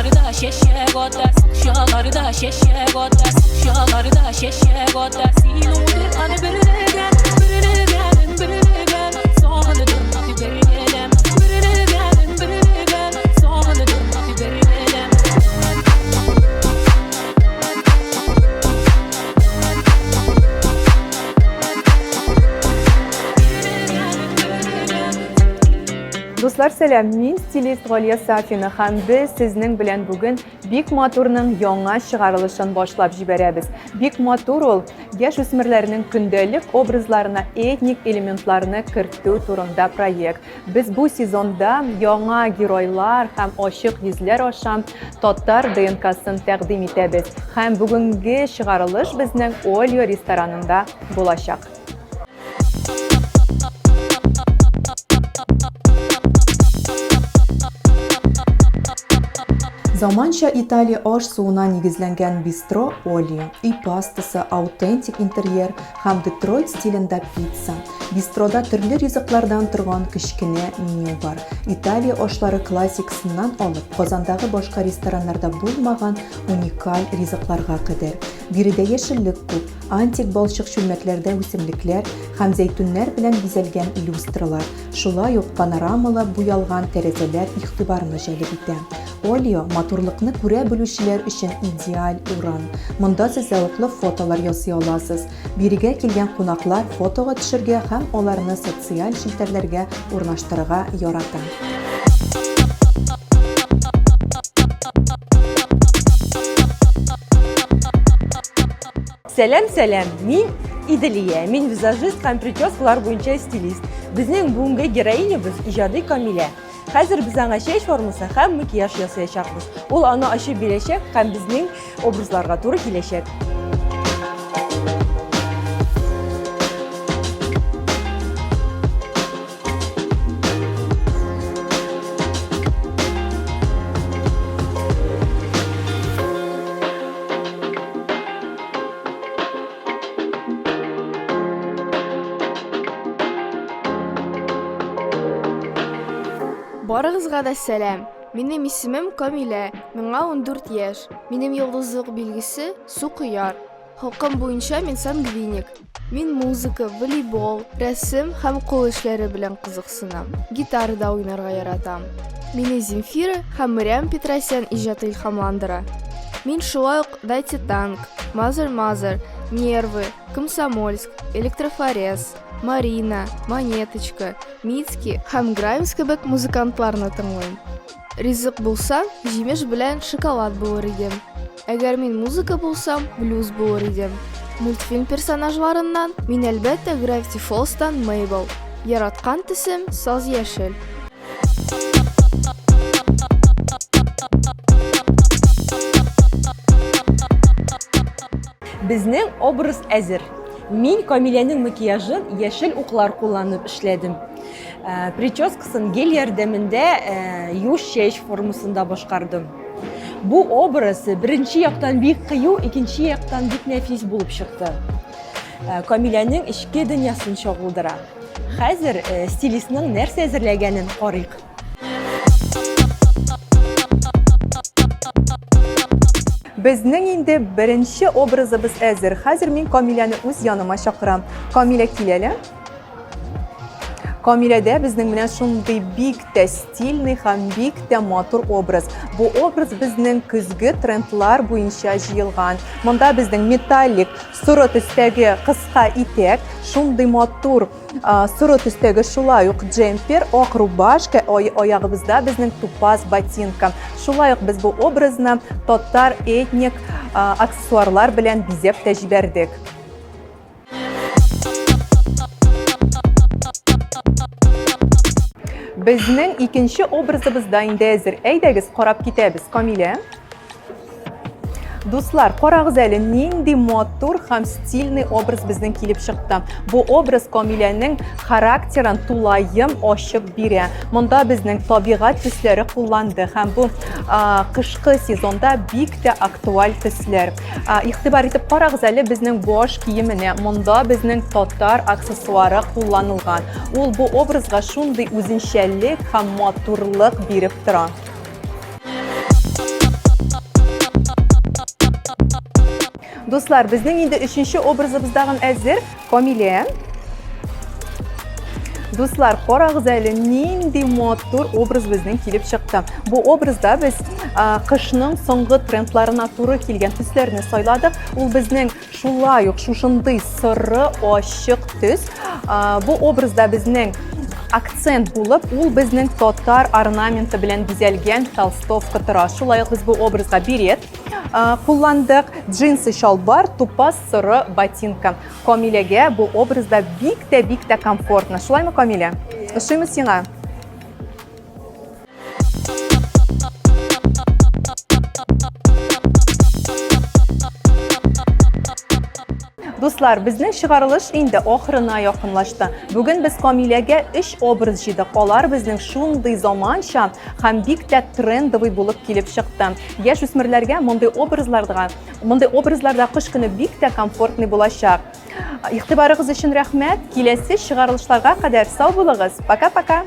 Бакчаларда чәчәк ата, бакчаларда чәчәк ата, бакчаларда чәчәк ата. Син утырган берлегән, берлегән, берлегән, сагындым берлегән, берлегән, берлегән, сагындым берлегән. Дуслар, сәлам! Мин стилист Галия Сафина һәм без сезнең белән бүген Бик матурның яңа чыгарылышын башлап җибәрәбез. Бик матур ул яшь үсмерләрнең көндәлек образларына этник элементларны кертү турында проект. Без бу сезонда яңа геройлар һәм ачык йөзләр аша татар ДНКсын тәкъдим итәбез. Һәм бүгенге чыгарылыш безнең Ольо ресторанында булачак. Заманча Италия аш-суына нигезләнгән бистро Олио, өй пастасы, аутентик интерьер һәм Детройт стилендә пицца. Бистрода төрле ризыклардан торган кечкенә меню бар. Италия ашлары классикасыннан алып, Казандагы башка рестораннарда булмаган уникаль ризыкларга кадәр. Биредә яшеллек күп, Антик балчык чүлмәкләрдә үсемлекләр һәм зәйтүннәр белән бизәлгән люстралар, шулай ук панорамалы буялган тәрәзәләр игътибарны җәлеп итә. Ольо, матурлыкны күрә белүчеләр өчен идеаль урын. Монда сез зәвыклы фотолар ясый аласыз. Бирегә килгән кунаклар фотога төшергә һәм аларны социаль челтәрләргә урнаштырырга ярата. Сәлам, сәлам! Мин Иделия, мин визажист һәм прическалар буенча стилист. Безнең бүгенге героинябыз иҗади Камилә. Хәзер без аңа чәч формасы һәм макияж ясаячакбыз. Ул аны ачып бирәчәк һәм безнең образларга туры киләчәк. Барыгызга да сәлам! Минем исемем Камилә, миңа 14 яшь. Минем йолдызлык билгесе сукояр. Холкым буенча мин сангвиник. Мин музыка, волейбол, рәсем һәм кул эшләре белән кызыксынам. Гитарада уйнарга яратам. Мине Земфира һәм Мариам Петросян иҗаты илһамландыра. Мин шулай ук Дайте танк, Mother Mother, Нервы, Комсомольск, Электрофорез, Марина, Монеточка, Мицки һәм Граймс кебек музыкантларны тыңлыйм. Ризык булса, җимеш белән шоколад булыр идем. Әгәр мин музыка булсам, блюз булыр идем. Мультфильм персонажларыннан мин әлбәттә Gravity Falls-тан Мейбл. Яраткан төсем саз яшел. Безнең образ әзер. Мин Камиләнең макияжын яшел уклар кулланып эшләдем. Э, прическасын гель ярдәмендә э, юш чәч формасында башкардым. Бу образ беренче яктан бик кыю, икенче яктан бик нәфис булып чыкты. Э, Камиләнең эчке дөньясын чагылдыра. Хәзер стилистның нәрсә әзерләгәнен карыйк. Безнең инде беренче образыбыз әзер. Хәзер мин Камиләне үз яныма чакырам. Камилә, кил әле. Камиләдә безнең менә шундый бик тә стильный һәм бик тә матур образ. Бу образ безнең көзге трендлар буенча җыелган. Монда безнең металлик соры төстәге кыска итәк, шундый матур соры төстәге шулай ук джемпер, ак рубашка, аягыбызда безнең тупас ботинка. Шулай ук без бу образны татар этник аксессуарлар белән бизәп тә җибәрдек. Безнең икенче образыбыз да инде әзер. Әйдәгез, карап китәбез. Камилә. Дуслар, карагыз әле, нинди матур һәм стильный образ безнең килеп чыкты. Бу образ Камиләнең характерын тулаем ачып бирә. Монда безнең табигать төсләре кулланды һәм бу кышкы сезонда бик тә актуаль төсләр. Игътибар итеп карагыз әле безнең баш киеменә. Монда безнең татар аксессуары кулланылган. Ул бу образга шундый үзенчәлек һәм матурлык биреп тора. Дуслар, безнең инде өченче образыбыз тагын әзер. Камилә. Дуслар, карагыз әле, нинди матур образ безнең килеп чыкты. Бу образда без кышның соңгы трендларына туры килгән төсләрне сайладык. Ул безнең шулай ук шушындый соры ачык төс. Бу образда безнең акцент булып, ул безнең татар орнаменты белән бизәлгән толстовка тора. Шулай ук без бу образга берет кулландык, джинсы чалбар, тупас соры ботинка. Камиләгә бу образда бик тә бик тә комфортно. Шулаймы, Камилә? Ошыймы сиңа? Дуслар, безнең чыгарылыш инде ахырына якынлашты. Бүген без Камиләгә өч образ җыйдык. Алар безнең шундый заманча һәм бик тә трендовый булып килеп чыкты. Яшь үсмерләргә мондый образларга Мондый образларда кыш көне бик тә комфортный булачак. Игътибарыгыз өчен рәхмәт. Киләсе чыгарылышларга кадәр сау булыгыз. Пока-пока.